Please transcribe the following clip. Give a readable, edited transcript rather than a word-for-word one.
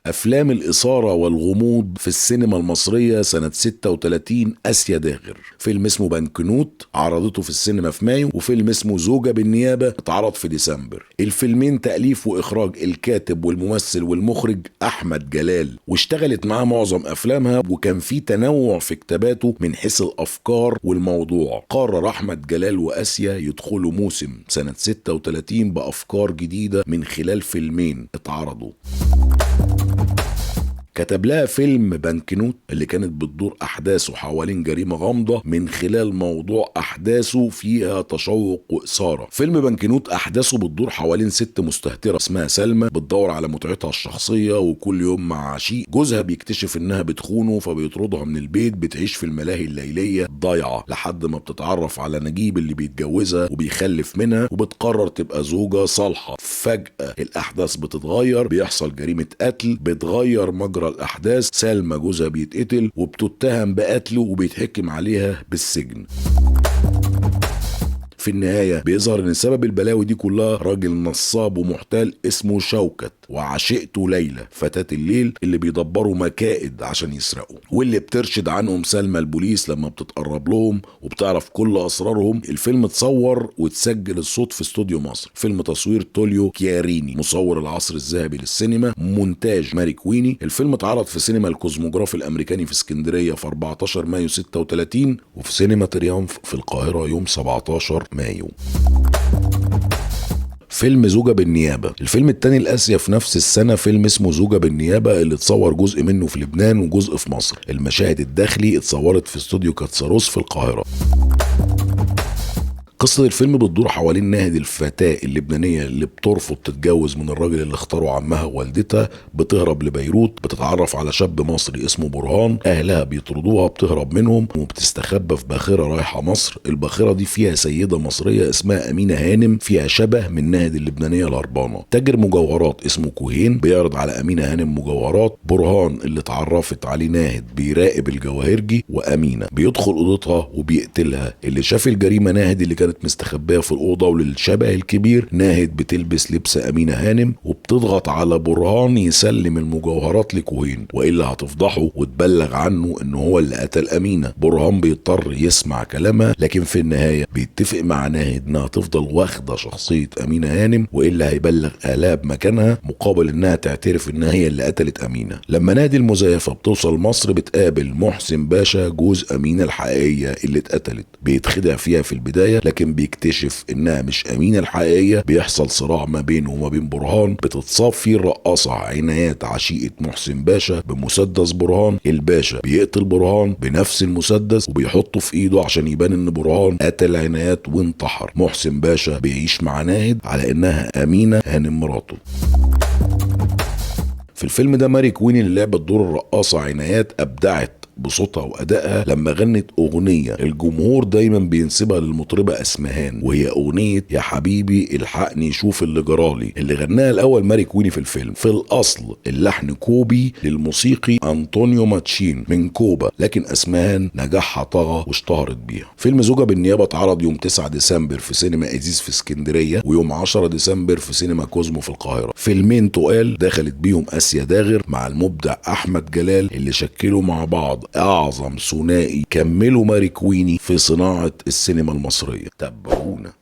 أفلام الإثارة والغموض في السينما المصرية سنة 36 آسيا داغر. فيلم اسمه بنكنوت عرضته في السينما في مايو، وفيلم اسمه زوجة بالنيابة اتعرض في ديسمبر. الفيلمين تأليف وإخراج الكاتب والممثل والمخرج أحمد جلال، واشتغلت معاه معظم أفلامها، وكان في تنوع في كتاباته من حيث الأفكار والموضوع. قرر أحمد جلال وآسيا يدخلوا موسم سنة 36 بأفكار جديدة من خلال فيلمين اتعرضوا. كتب لها فيلم بنكنوت اللي كانت بتدور أحداثه حوالين جريمة غامضة من خلال موضوع أحداثه فيها تشوق وإثارة. فيلم بنكنوت أحداثه بتدور حوالين ست مستهترة اسمها سلمى، بتدور على متعتها الشخصية، وكل يوم مع عشيق. جوزها بيكتشف إنها بتخونه فبيطردها من البيت، بتعيش في الملاهي الليلية ضايعة لحد ما بتتعرف على نجيب اللي بيتجوزها وبيخلف منها، وبتقرر تبقى زوجة صالحة. فجأة الأحداث بتتغير، بيحصل جريمة قتل بتغير مجرى الأحداث. سلمى جوزها بيتقتل وبتتهم بقتله وبيتحكم عليها بالسجن. في النهاية بيظهر ان سبب البلاوي دي كلها راجل نصاب ومحتال اسمه شوكت وعشيقته ليلى فتاة الليل، اللي بيدبروا مكائد عشان يسرقوا، واللي بترشد عنهم سلمى البوليس لما بتتقرب لهم وبتعرف كل اسرارهم. الفيلم اتصور وتسجل الصوت في استوديو مصر. فيلم تصوير توليو كياريني مصور العصر الذهبي للسينما، مونتاج ماري كويني. الفيلم اتعرض في سينما الكوزموجراف الامريكاني في اسكندرية في 14 مايو 36، وفي سينما تريومف في القاهرة يوم 17 مايو. فيلم زوجة بالنيابة، الفيلم التاني لآسيا في نفس السنة، فيلم اسمه زوجة بالنيابة اللي اتصور جزء منه في لبنان وجزء في مصر. المشاهد الداخلي اتصورت في استوديو كاتساروس في القاهرة. قصة الفيلم بتدور حوالين ناهد الفتاة اللبنانية اللي بترفض تتجوز من الراجل اللي اختاره عمها ووالدتها، بتهرب لبيروت، بتتعرف على شاب مصري اسمه برهان، اهلها بيطردوها، بتهرب منهم وبتستخبى في باخرة رايحة مصر. الباخرة دي فيها سيدة مصرية اسمها أمينة هانم، فيها شبه من ناهد اللبنانية الهربانة. تاجر مجوهرات اسمه كوهين بيعرض على أمينة هانم مجوهرات. برهان اللي اتعرفت عليه ناهد بيراقب الجواهرجي وأمينة، بيدخل أوضتها وبيقتلها. اللي شاف الجريمة ناهد اللي كانت مستخبية في الأوضة، وللشبه الكبير ناهد بتلبس لبس أمينة هانم وبتضغط على برهان يسلم المجوهرات لكوهين، وإلا هتفضحه وتبلغ عنه إن هو اللي قتل أمينة. برهان بيضطر يسمع كلامها، لكن في النهاية بيتفق مع ناهد إنها تفضل واخدة شخصية أمينة هانم، وإلا هيبلغ أهلها بمكانها مقابل إنها تعترف إنها هي اللي قتلت أمينة. لما ناهد المزيفة بتوصل مصر بتقابل محسن باشا جوز أمينة الحقيقية اللي اتقتلت، بيتخدع فيها في البداية لكن بيكتشف انها مش امينه الحقيقيه. بيحصل صراع ما بينه وما بين برهان، بتتصاب فيه الرقاصه عنايات عشيقه محسن باشا بمسدس برهان. الباشا بيقتل برهان بنفس المسدس وبيحطه في ايده عشان يبان ان برهان قتل عنايات وانتحر. محسن باشا بيعيش مع ناهد على انها امينه هانم مراته. في الفيلم ده ماري كويني اللي لعبت دور الرقاصه عنايات ابدعت بصوتها وأدائها لما غنت أغنية الجمهور دايما بينسبها للمطربة أسمهان، وهي أغنية يا حبيبي الحقني شوف اللي جرالي، اللي غناها الأول ماري كويني في الفيلم. في الأصل اللحن كوبي للموسيقي أنطونيو ماتشين من كوبا، لكن أسمهان نجاحها طغى واشتهرت بيها. فيلم زوجة بالنيابة اتعرض يوم 9 ديسمبر في سينما إيزيس في اسكندرية، ويوم 10 ديسمبر في سينما كوزمو في القاهرة. فيلمين تقال دخلت بيهم آسيا داغر مع المبدع أحمد جلال اللي شكلوا مع بعض أعظم ثنائي كملوا ماري كويني في صناعة السينما المصرية. تابعونا.